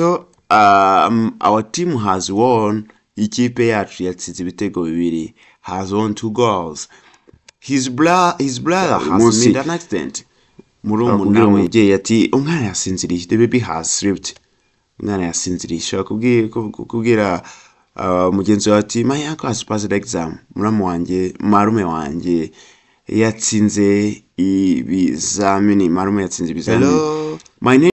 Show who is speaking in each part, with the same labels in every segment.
Speaker 1: So our team has won. Ikipe yacu yatsinze ibitego bibiri. Has won two goals. His brother
Speaker 2: Uyu
Speaker 1: has
Speaker 2: munsi
Speaker 1: made an accident. Murumuna
Speaker 2: bakubwira
Speaker 1: we
Speaker 2: umubyeyi
Speaker 1: ati umwana yasinziriye. The baby has slept. Umwana yasinziriye. Ushobora kubwira mugenzi wawe ati my uncle has passed the exam. Muramu wanjye, marume wanjye yatsinze ibizamini. Marume yatsinze ibizamini.
Speaker 2: Hello.
Speaker 1: My name.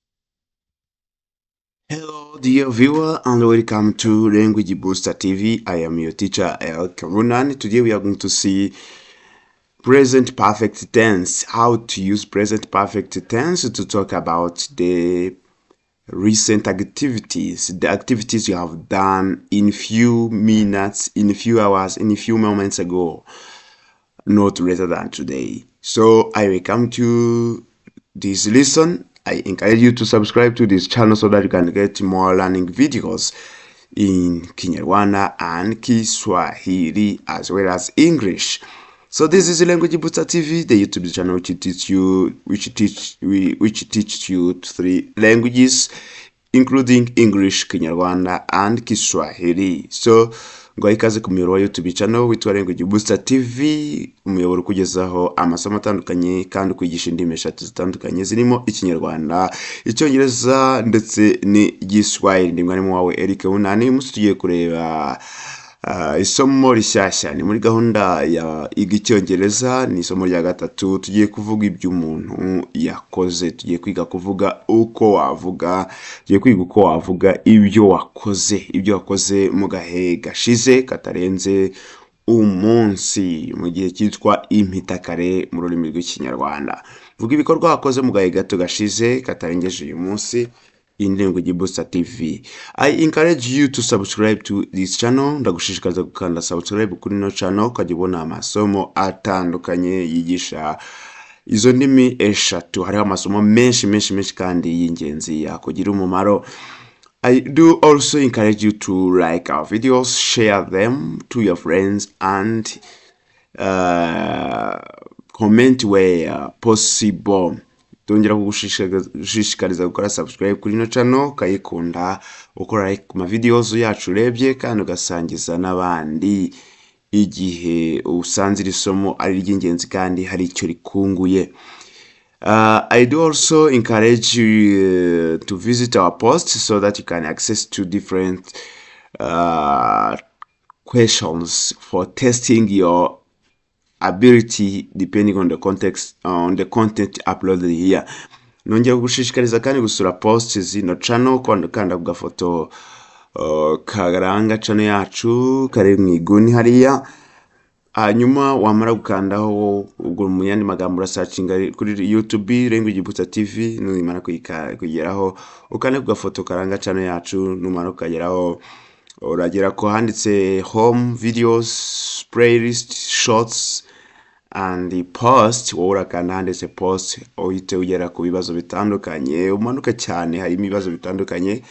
Speaker 1: Hello, dear viewer, and welcome to Language Booster TV. I am your teacher, El Karunan. Today we are going to see present perfect tense, how to use present perfect tense to talk about the recent activities, the activities you have done in few minutes, in few hours, in a few moments ago, not later than today. So I welcome to this lesson. I encourage you to subscribe to this channel so that you can get more learning videos in Kinyarwanda and Kiswahili as well as English. So this is Language Booster TV, the YouTube channel which teach you, which teach you three languages, including English, Kinyarwanda and Kiswahili. So ngo ikaze ku muyoboro wa YouTube channel witwa Language Booster TV, umuyoboro ukugezaho amasomo atandukanye kandi ukwigisha indimi eshatu zitandukanye zirimo Ikinyarwanda, Icyongereza ndetse n'Igiswahili. Ndi mwarimu wawe Eric Bunani. Uyu munsi tugiye kureba isomo rishyashya, ni muri gahunda ya iga Icyongereza, ni isomo rya gatatu. Tugiye kuvuga ibyo umuntu yakoze, tugiye kwiga kuvuga uko wavuga, tugiye kwiga uko wavuga ibyo wakoze, ibyo wakoze mu gahe gashize katarenze umunsi, mu gihe cyitwa impitakare mu rurimi rw'Ikinyarwanda. Vuga ibikorwa wakoze mu gahe gato gashize katarengeje uyu munsi. In Language Booster TV. I encourage you to subscribe to this channel. Ndagushishikariza gukanda subscribe kuri ino channel ukajya ubona amasomo atandukanye yigisha izo ndimi eshatu. Hariho amasomo menshi menshi menshi kandi y'ingenzi yakugira umumaro. I do also encourage you to like our videos, share them to your friends, and comment where possible. Tongera kugushishikariza gukora subscribe kuri ino channel, ukayikunda, ukora like ku ma videos yacu urebye, kandi ugasangiza n'abandi igihe usanze iri somo ari iry'ingenzi kandi hari icyo rikunguye. I do also encourage you to visit our post so that you can access to different questions for testing your ability depending on the context, on the content uploaded here. Nongera kugushishikariza kandi gusura post zino channel, kanda ku gafoto karanga channel yacu kari mu iguni hariya, hanyuma wamara gukandaho, ubwo mu yandi magambo urasearchinga kuri YouTube Language Booster TV, numara kugeraho ukande ku gafoto karanga channel yacu, numara ukageraho uragera ko handitse home, videos, playlist, shorts and the post. Wowe urakanda handitse post, uhite ugera ku bibazo bitandukanye, umanuka cyane harimo ibibazo bitandukanye.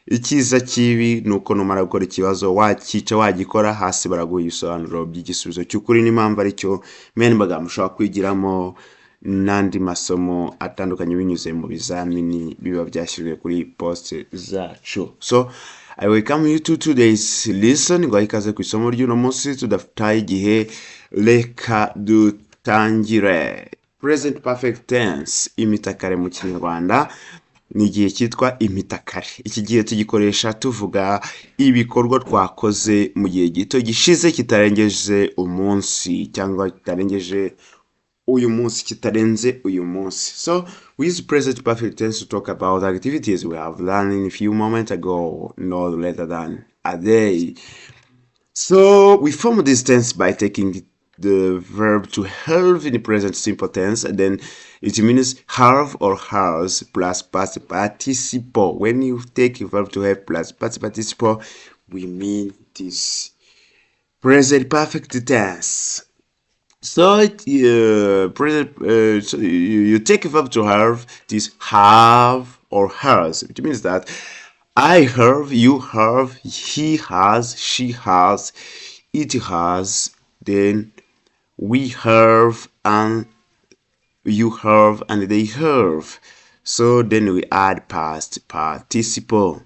Speaker 1: Icyiza kibi ni uko numara gukora ikibazo, wakica wagikora, hasi baraguha ibisobanuro by'igisubizo cy'ukuri n'impamvu aricyo. Mu yandi magambo ushobora kwigiramo n'andi masomo atandukanye binyuze mu bizamini biba byashyizwe kuri post zacu. So I welcome you to today's lesson. Ngo ikaze ku isomo ry'uno munsi, tudataye igihe reka dutangire. Present perfect tense, impitakare mu Kinyarwanda, ni igihe cyitwa impitakare. Iki gihe tugikoresha tuvuga ibikorwa twakoze mu gihe gito gishize kitarengeje umunsi cyangwa kitarengeje uyu munsi, kitarenze uyu munsi. So we use present perfect tense to talk about activities we have done in a few moments ago, not later than a day. So we form this tense by taking the verb to have in the present simple tense, and then it means have or has plus past participle. When you take a verb to have plus past participle, we mean this present perfect tense. So it, present, so you take a verb to have, this have or has, which means that I have, you have, he has, she has, it has, then we have, and you have, and they have. So then we add past participle.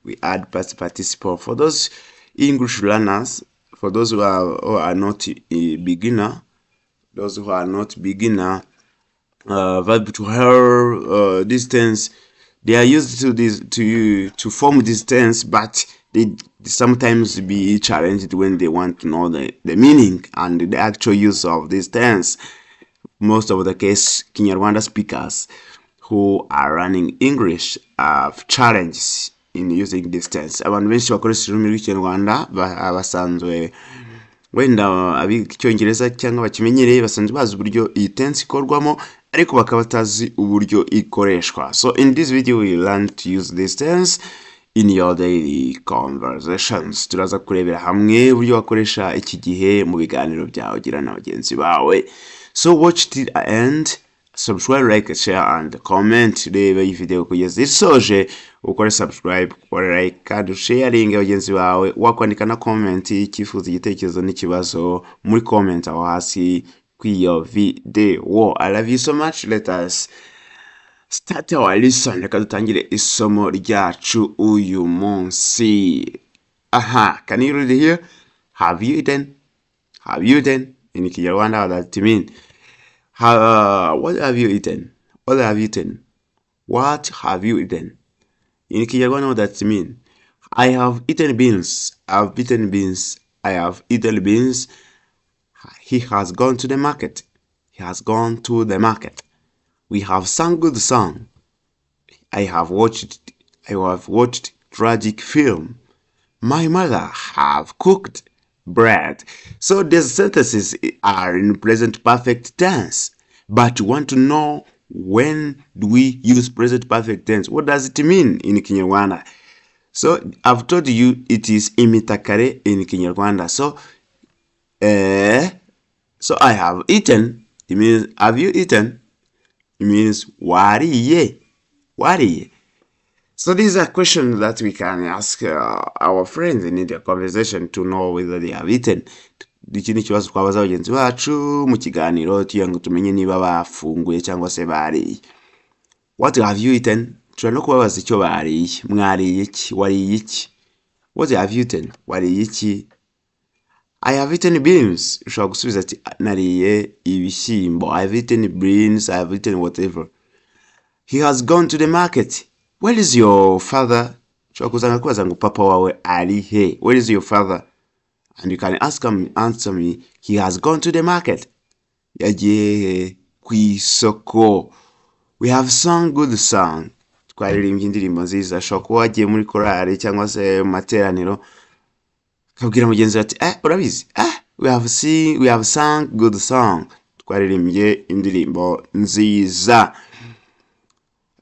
Speaker 1: We add past participle. For those English learners, for those who are not a beginner, those who are not beginner, verb to have this tense, they are used to this to form this tense, but they sometimes be challenged when they want to know the meaning and the actual use of this tense. Most of the case, Kinyarwanda speakers who are learning English have challenges in using this tense. Abantu benshi bakoresha ururimi rw'Ikinyarwanda basanzwe wenda abiga Icyongereza cyangwa bakimenyereye basanzwe bazi uburyo iyi tense ikorwamo, ariko bakaba batazi uburyo ikoreshwa. So in this video we learn to use this tense in your daily conversations. Turaza kurebera hamwe uburyo wakoresha iki gihe mu biganiro byawe ugira na bagenzi bawe. So watch till the end, subscribe, like, share and comment. Reba iyi video kugeza isoje, ukore subscribe, ukore like kandi usharinge bagenzi bawe. Wakwandika na comment, icyifuzo, igitekerezo n'ikibazo muri comment aho hasi kw'iyo video. I love you so much. Let us start our lesson. Reka dutangire isomo ryacu uyu munsi. Aha, can you read here? Have you eaten? Have you eaten? In Kinyarwanda, what does it mean? What have you eaten? What have you eaten? What have you eaten? In Kinyarwanda, what does it mean? I have eaten beans. I've eaten beans. I have eaten beans. He has gone to the market. He has gone to the market. We have sung good song. I have watched tragic film. My mother have cooked bread. So these sentences are in present perfect tense. But you want to know, when do we use present perfect tense? What does it mean in Kinyarwanda? So I've told you it is imitakare in Kinyarwanda. So I have eaten. It means, have you eaten? It means wariye. Wariye. So these are questions that we can ask our friends in the conversation to know whether they have eaten. Iki ni ikibazo twabaza bagenzi bacu mu kiganiro tugira ngo tumenye niba bafunguye cyangwa se bariye. What have you eaten? Tushobora no kubabaza icyo bariye. Mwariye iki? Wariye iki? What have you eaten? Wariye iki? I have eaten beans. Ushobora gusubiza ati nariye ibishyimbo. I have eaten beans, I have eaten whatever. He has gone to the market. Where is your father? Ushobora kuza kubaza ngo papa wawe ari he? Where is your father? And you can ask him, answer me, he has gone to the market. Yagiye ku isoko. We have sung good song. Twaririmbye indirimbo nziza. Ashobora kuba wagiye muri korali cyangwa se mu materaniro, akabwira mugenzi we ati urabizi, we have sung good song. Twaririmbye indirimbo nziza.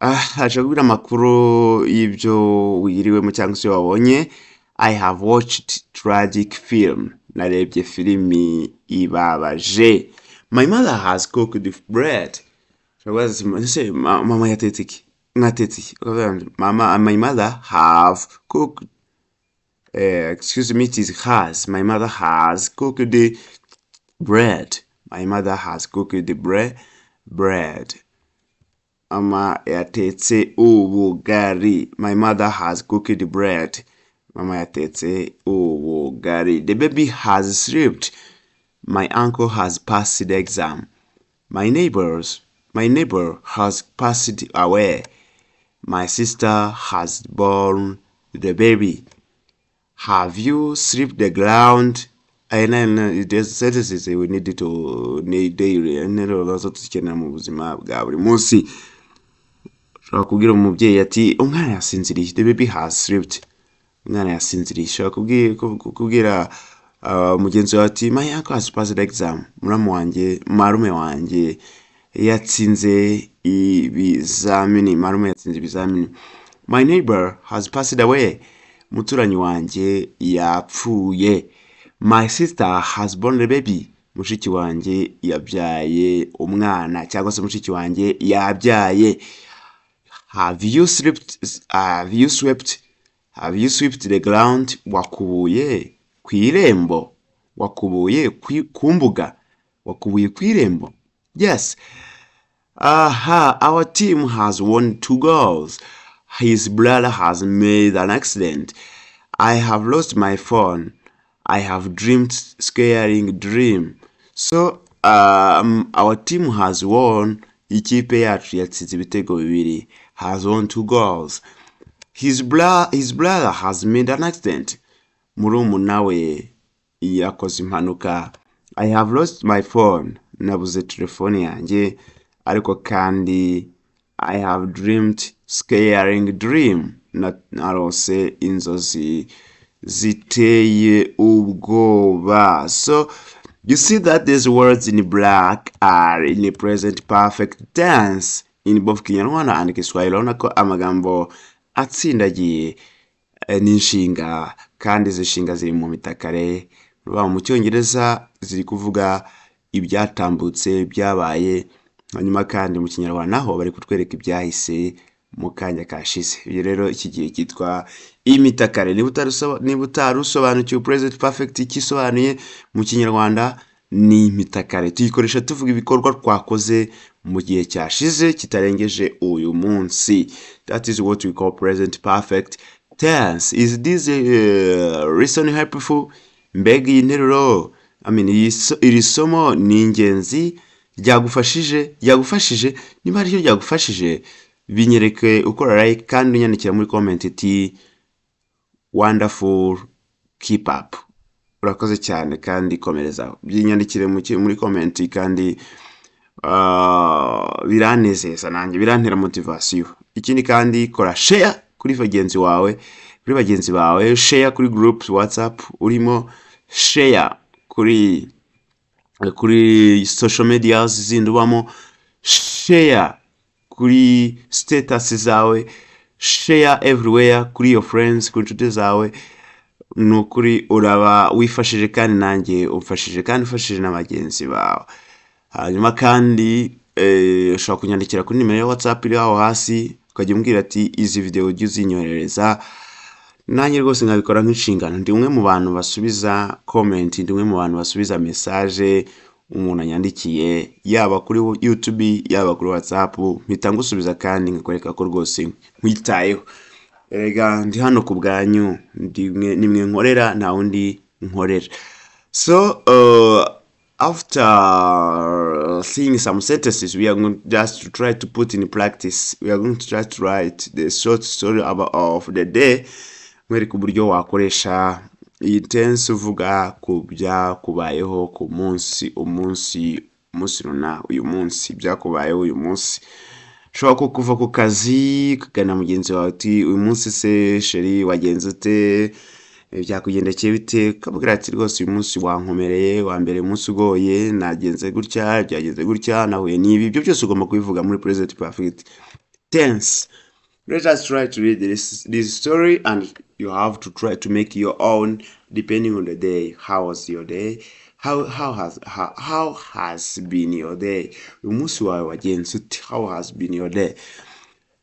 Speaker 1: Ashobora kubwira amakuru y'ibyo wiriwemo cyangwa se wabonye. I have watched tragic film. Narebye filimi ibabaje. My mother has cooked bread. Ushobora kubaza ati, ese mama yatetse iki? Mwatetse iki? Ukavuga ngo, mama, my mother have cooked, excuse me, it is has. My mother has cooked the bread. My mother has cooked the bread. Mama yatetse ubugari. My mother has cooked bread. Mama yatetse ubugari. The baby has slept. My uncle has passed the exam. My neighbor has passed away. My sister has born the baby. Have you swept the ground? Aya ni sentences we need to need daily, interuro zo dukenera mu buzima bwa buri munsi. Ushobora kubwira umubyeyi ati umwana yasinziriye. The baby has slept. Umwana yasinziriye. Ushobora kubwira mugenzi wawe ati my uncle has passed the exam. Muramu wanjye, marume wanjye yatsinze ibizamini. Marume yatsinze ibizamini. My neighbor has passed away. Umuturanyi wanjye yapfuye. My sister has born a baby. Mushiki wanjye yabyaye umwana cyangwa se mushiki wanjye yabyaye. Have you slept? Have you swept? Have you swept the ground? Wakubuye ku irembo? Wakubuye ku mbuga? Wakubuye ku irembo? Yes. Aha, our team has won two goals. His brother has made an accident. I have lost my phone. I have dreamed scaring dream. So our team has won. Ikipe yacu yatsinze ibitego bibiri. Has won 2 goals. His brother has made an accident. Murumuna we yakoze impanuka. I have lost my phone. Nabuze telefone yanjye. Ariko kandi I have dreamed scaring dream. Narose inzozi ziteye ubwoba. So you see that these words in black are in the present perfect tense in both Kinyarwanda and Kiswahili. Urabona ko amagambo atsindagiye n'inshinga, kandi izi nshinga ziri mu mitakare. Mu Cyongereza ziri kuvuga ibyatambutse, byabaye, hanyuma kandi mu Kinyarwanda naho bari kutwereka ibyahise mu kanya kashize. Ibyo rero iki gihe cyitwa imitakare. Niba utarusobanukiwe present perfect ikisobanuye mu Kinyarwanda ni imitakare. Tuyikoresha tuvuga ibikorwa twakoze mu gihe cyashize kitarengeje uyu munsi. That is what we call present perfect tense. Is this reason helpful? Mbega iyi nteruro, I mean, iri somo ni ingenzi, ryagufashije. Niba aricyo ryagufashije, binyereke ukora like kandi unyandikira muri comment iti wonderful, keep up. Urakoze cyane kandi komereza. Byinyandikire muri comment kandi biranezeza nanjye, birantera motivation. Ikindi kandi kora share kuri bagenzi wawe, kuri bagenzi bawe, share kuri groups WhatsApp urimo, share kuri social media zindi ubamo, share kuri status zawe, share everywhere kuri your friends, ku nshuti zawe. Ni ukuri uraba wifashije kandi nanjye umfashije kandi ufashije na bagenzi bawe. Hanyuma kandi ushobora kunyandikira kuri nimero ya WhatsApp iri aho hasi, ukajya umbwira ati izi video ujye uzinyoherereza, nanjye rwose nkabikora nk'inshingano. Ndi umwe mu bantu basubiza comment, ndi umwe mu bantu basubiza message umuntu anyandikiye, yaba kuri YouTube yaba kuri WhatsApp, mpita ngusubiza kandi nkakwereka ko rwose nkwitayeho. Erega ndi hano ku bwanyu, nimwe nkorera, nta wundi nkorera. So after seeing some sentences, we are going just to try to put in practice. We are going to try to write the short story about of the day. Mwereka uburyo wakoresha iyi tense uvuga ku byakubayeho ku munsi, umunsi runaka, uyu munsi byakubayeho uyu munsi. Ushobora ko kuva ku kazi ukagana mugenzi wawe uti uyu munsi se sheri wagenze ute, byakugendekeye bite? Ukabwira ati rwose uyu munsi wankomereye, wa mbere umunsi ugoye, nagenze gutya, byagenze gutya, nahuye n'ibi. Ibyo byose ugomba kubivuga muri present perfect tense. Let us try to read this story, and you have to try to make your own depending on the day. How was your day? How has been your day? Uyu munsi wawe wagenze ute? How has been your day?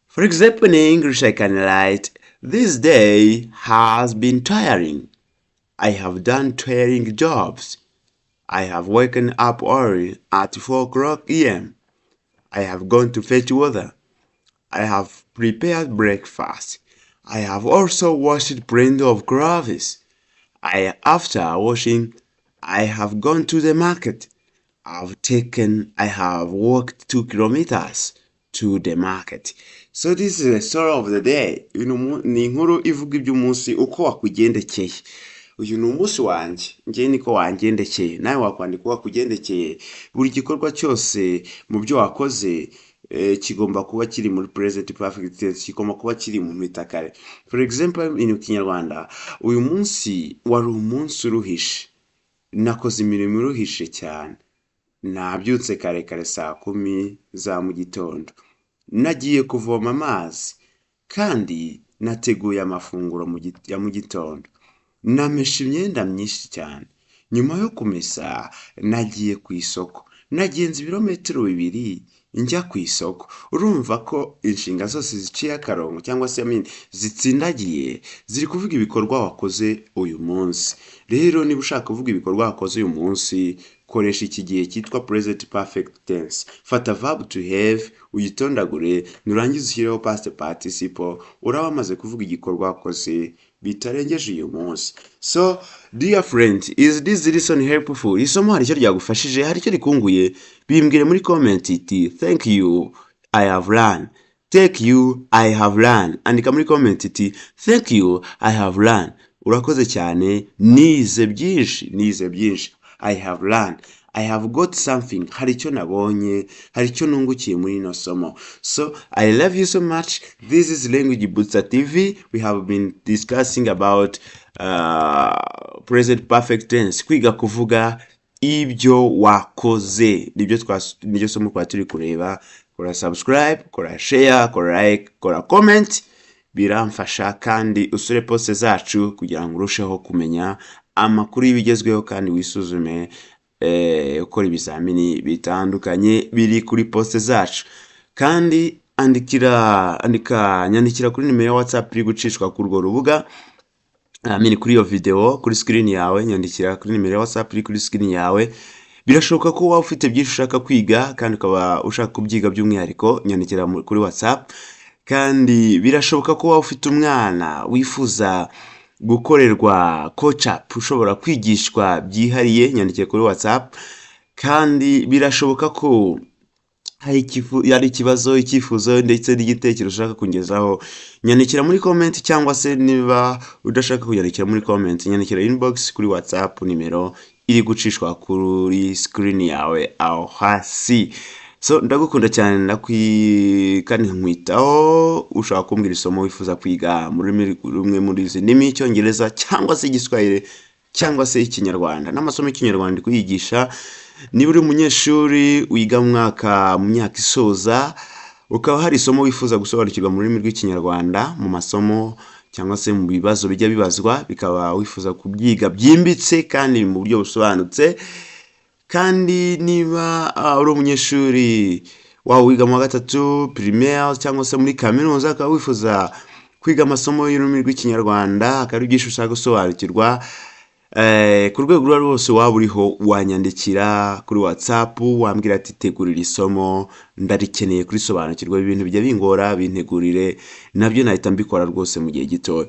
Speaker 1: For example, in English I can write, this day has been tiring. I have done tiring jobs. I have woken up early at 4 o'clock a.m. I have gone to fetch water. I have prepared breakfast. I have also washed plenty of clothes. After washing, I have gone to the market. I have walked 2 kilometers to the market. So this is the story of the day. Ni inkuru ivuga iby'umunsi uko wakugendekeye. Uyu ni umunsi wanjye, njye niko wangendekeye, nawe wakwandika uko wakugendekeye. Buri gikorwa cyose mu byo wakoze kigomba kuba kiri muri present perfect tense, kigomba kuba kiri mu mitakare. For example, in Kinyarwanda, uyu munsi wari umunsi uruhishe, nakoze imirimo iruhishe cyane, nabyutse kare kare saa 10 za mu gitondo, nagiye kuvoma amazi, kandi nateguye amafunguro ya mu gitondo, nameshe imyenda myinshi cyane. Nyuma yo kumesa nagiye ku isoko, nagenze ibirometero 2 njya ku isoko. Urumva ko inshinga zose ziciye akarongo cyangwa se zitsindagiye, ziri kuvuga ibikorwa wakoze uyu munsi. Rero niba ushaka kuvuga ibikorwa wakoze uyu munsi, Koresha iki gihe cyitwa present perfect tense. Fata verb to have uyitondagure, nurangiza ushyireho past participle, uraba wamaze kuvuga igikorwa wakoze bitarengeje uyu munsi. So dear friend, is this lesson helpful? Isomo hari icyo ryagufashije, hari icyo rikunguye? Bimbwire muri comment iti "Thank you, I have learned. Thank you, I have learned." Andika muri comment iti "Thank you, I have learned." Urakoze cyane, nize byinshi, nize byinshi. I have learned, I have got something. Hari icyo nabonye, hari icyo nungukiye muri ino somo. So I love you so much. This is Language Booster TV. We have been discussing about present perfect tense, kwiga kuvuga ibyo wakoze. Nibyo niryo somo twari turi kureba. Kora subscribe, kora share, kora like, kora comment, biramfasha. Kandi usure post zacu kugira ngo urusheho kumenya amakuru y'ibigezweho, kandi wisuzume ukora ibizamini bitandukanye biri kuri post zacu. Kandi andikira, andika, nyandikira kuri nimero ya WhatsApp iri gucishwa kuri urwo rubuga, I mean kuri iyo video kuri screen yawe. Nyandikira kuri nimero ya WhatsApp iri kuri screen yawe. Birashoboka ko waba ufite byinshi ushaka kwiga kandi ukaba ushaka kubyiga by'umwihariko, nyandikira kuri WhatsApp. Kandi birashoboka ko waba ufite umwana wifuza gukorerwa coach up, ushobora kwigishwa byihariye, nyandikira kuri WhatsApp. Kandi birashoboka ko hari ikibazo, icyifuzo ndetse n'igitekerezo ushaka kungezaho, nyandikira muri comment, cyangwa se niba udashaka kunyandikira muri comment, nyandikira inbox kuri WhatsApp, nimero iri gucishwa kuri screen yawe aho hasi. So ndagukunda cyane, kandi nkwitaho. Ushobora kumbwira isomo wifuza kwiga mu rurimi rumwe muri izi ndimi, Icyongereza cyangwa se Igiswahili cyangwa se Ikinyarwanda. N'amasomo y'Ikinyarwanda ndi kuyigisha. Niba uri umunyeshuri wiga mu mwaka, mu myaka isoza, ukaba hari isomo wifuza gusobanukirwa mu rurimi rw'Ikinyarwanda, mu masomo cyangwa se mu bibazo bijya bibazwa, bikaba wifuza kubyiga byimbitse kandi mu buryo busobanutse. Kandi niba uri umunyeshuri waba wiga mu wa gatatu primaire cyangwa se muri kaminuza, ukaba wifuza kwiga amasomo y'ururimi rw'Ikinyarwanda, akaba ari byinshi ushaka gusobanukirwa, ku rwego urwo ari rwo rwose waba uriho, wanyandikira kuri WhatsApp, wambwira ati "Tegurira isomo, ndarikeneye kurisobanukirwa, ibintu bijya bingora, bintegurire." Nabyo nahita mbikora rwose mu gihe gitoya,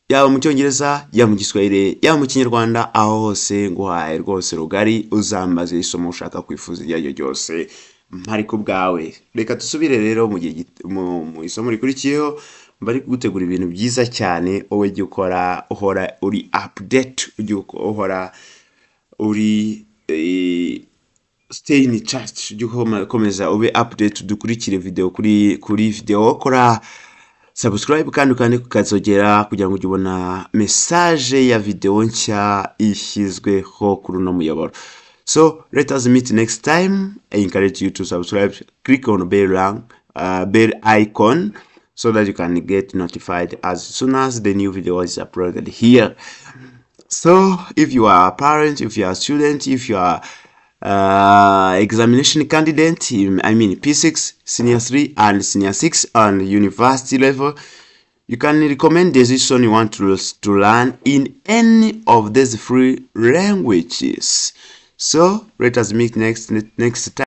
Speaker 1: yaba mu Cyongereza, yaba mu Giswahili, yaba mu Kinyarwanda, aho hose nguhaye rwose rugari. Uzambaze isomo ushaka kwifuza iryo ari ryo ryose, mpari ku bwawe. Reka dusubire rero mu gihe mu isomo rikurikiyeho. Bari kugutegura ibintu byiza cyane. Wowe jya ukora, uhora uri update, ujye uhora uri stay in touch, ujye ukomeza ube update, dukurikire video kuri video. Kora subscribe kandi ukande kukazogera kugira ngo ujye ubona message ya video nshya ishyizweho kuri uno muyoboro. So let us meet next time. I encourage you to subscribe, click on bell icon so that you can get notified as soon as the new video is uploaded here. So if you are a parent, if you are a student, if you are examination candidate, I mean P6, senior 3 and senior 6 and university level, you can recommend the lesson you want to learn in any of these three languages. So let us meet next time.